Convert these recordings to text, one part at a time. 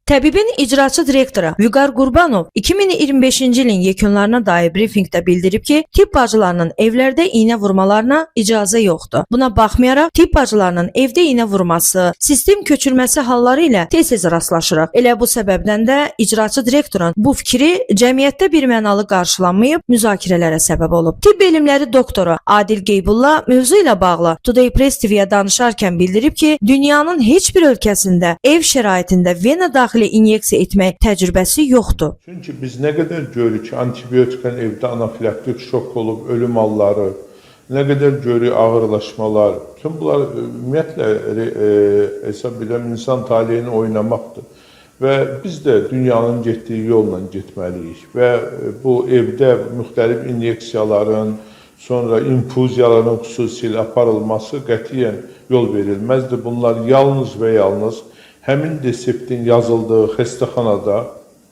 Təbibin icraçı direktoru Vüqar Qurbanov 2025-ci ilin yekunlarına dair brifinqdə bildirib ki, tibb bacılarının evlərdə iynə vurmalarına icazə yoxdur. Buna baxmayaraq, tibb bacılarının evdə iynə vurması, sistem köçürməsi halları ilə tez-tez rastlaşırıq. Elə bu səbəbdən də icraçı direktorun bu fikri cəmiyyətdə birmənalı qarşılanmayıb, müzakirələrə səbəb olub. Tibb elmləri doktoru Adil Qeybulla mövzu ilə bağlı Today Press TV-yə danışarkən bildirib ki, dünyanın heç bir ölkəsində ev şəraitində vena daxili inyeksiya etmək təcrübəsi yoxdur. Çünki biz nə qədər görürük ki, antibiotikdən evdə anafilaktik şok olub, ölüm halları, nə qədər görürük ağırlaşmalar, bütün bunlar ümumiyyətlə hesab edirəm insan taleyini oynamaqdır. Və biz də dünyanın getdiyi yolla getməliyik və bu evdə müxtəlif inyeksiyaların, sonra infuziyaların xüsusilə aparılması qətiyyən yol verilməzdir. Bunlar yalnız və yalnız həmin reseptin yazıldığı xəstəxanada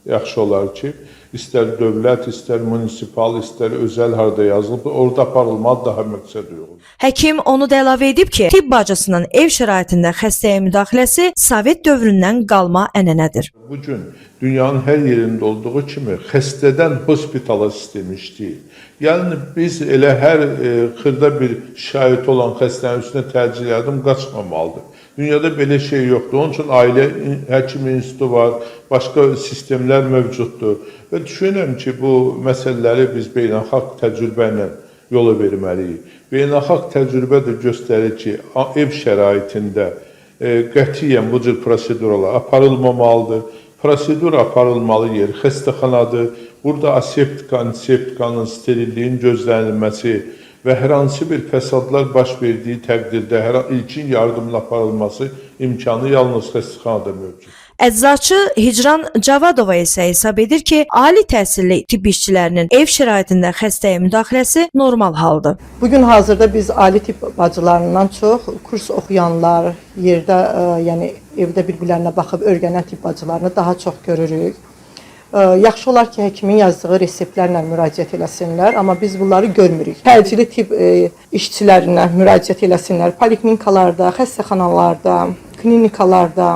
yaxşı olar ki, istər dövlət, istər munisipal, istər özəl harda yazılıb, orada aparılmalı daha məqsəd uyğun. Həkim onu da əlavə edib ki, tibb bacısının ev şəraitində xəstəyə müdaxiləsi Sovet dövründən qalma ənənədir. Bu gün dünyanın hər yerində olduğu kimi xəstədən hospitala sistemi işləyir. Yəni biz elə hər xırda bir şikayəti olan xəstənin üstünə təcili yardım qaçmamalıdır. Dünyada belə şey yoxdur. Onun üçün ailə həkimi institutu var, başqa sistemlər mövcuddur. Və düşünürəm ki, bu məsələləri biz beynəlxalq təcrübə ilə yola verməliyik. Beynəlxalq təcrübə də göstərir ki, ev şəraitində qətiyyən bu cür proseduralar aparılmamalıdır. Prosedur aparılmalı yer xəstəxanadır. Burada aseptika, antiseptikanın, sterilliyin gözlənilməsi və hər hansı bir fəsadlar baş verdiyi təqdirdə hər an ilkin yardımın aparılması imkanı yalnız xəstəxanada mövcuddur. Əczaçı Hicran Cavadova isə hesab edir ki, ali təhsilli tibb işçilərinin ev şəraitində xəstəyə müdaxiləsi normal haldır. Bugün hazırda biz ali tibb bacılarından çox kurs oxuyanlar, yerdə, yəni evdə bir-birlərinə baxıb öyrənən tibb bacılarını daha çox görürük. Yaxşı olar ki, həkimin yazdığı reseptlərlə müraciət eləsinlər, amma biz bunları görmürük. Təcili tibb işçilərinə müraciət eləsinlər, poliklinikalarda, xəstəxanalarda, klinikalarda,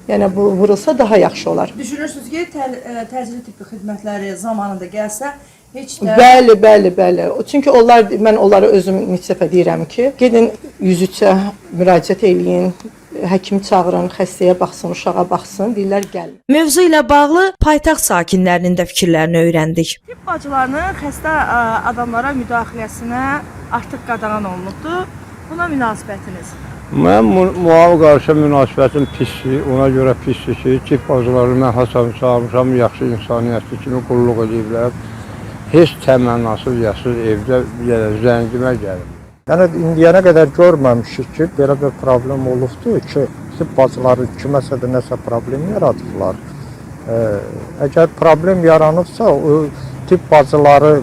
yəni bu vurulsa daha yaxşı olar. Düşünürsünüz ki, təcili tibbi xidmətləri zamanında gəlsə, heç də Bəli, bəli, bəli. Çünki onlar, mən onlara özüm neçə dəfə deyirəm ki, gedin 103-ə müraciət eləyin, həkim çağırın, xəstəyə baxsın, uşağa baxsın, deyirlər gəlin. Mövzu ilə bağlı paytaxt sakinlərinin də fikirlərini öyrəndik. Tibb bacılarının xəstə adamlara müdaxiləsinə artıq qadağan olunubdur. Buna münasibətiniz? Mən muavə qarşı münasibətim pisdir. Ona görə pisdir ki, tibb bacıları mən haçan çağırmışam, yaxşı insaniyyətli kimi qulluq ediblər. Heç təmənnasız, yasız evdə bir dənə zəngimə gəlir. Yəni indiyənə qədər görməmişik ki, belə bir problem olubdur ki, tibb bacıları kiməsə də nəsə problem yaradıblar. Əgər problem yaranıbsa, o tibb bacıları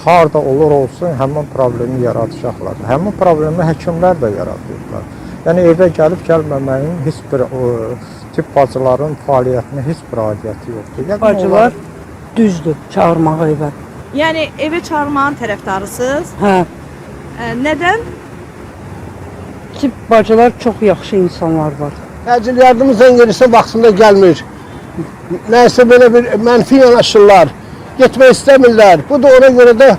harda olur olsun həmin problemi yaradacaqlar. Həmin problemi həkimlər də yaradırlar. Yəni evə gəlib gəlməməyin heç bir o, tibb bacıların fəaliyyətinə heç bir aidiyyəti yoxdur. Yəni Bacılar düzdür çağırmağa evə. Yəni evə çağırmağın tərəfdarısınız. Hə, Nədən? tibb bacılar çox yaxşı insanlar var. Təcil yardımı zəng edirsən vaxtında gəlmir. Nəsə belə bir mənfi yanaşırlar. Getmək istəmirlər. Bu da ona görə də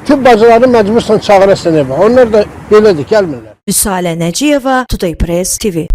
tibb bacılarını məcbursan çağırasan evə. Onlar da belədir, gəlmirlər. Vüsalə Nəciyeva, Today Press TV.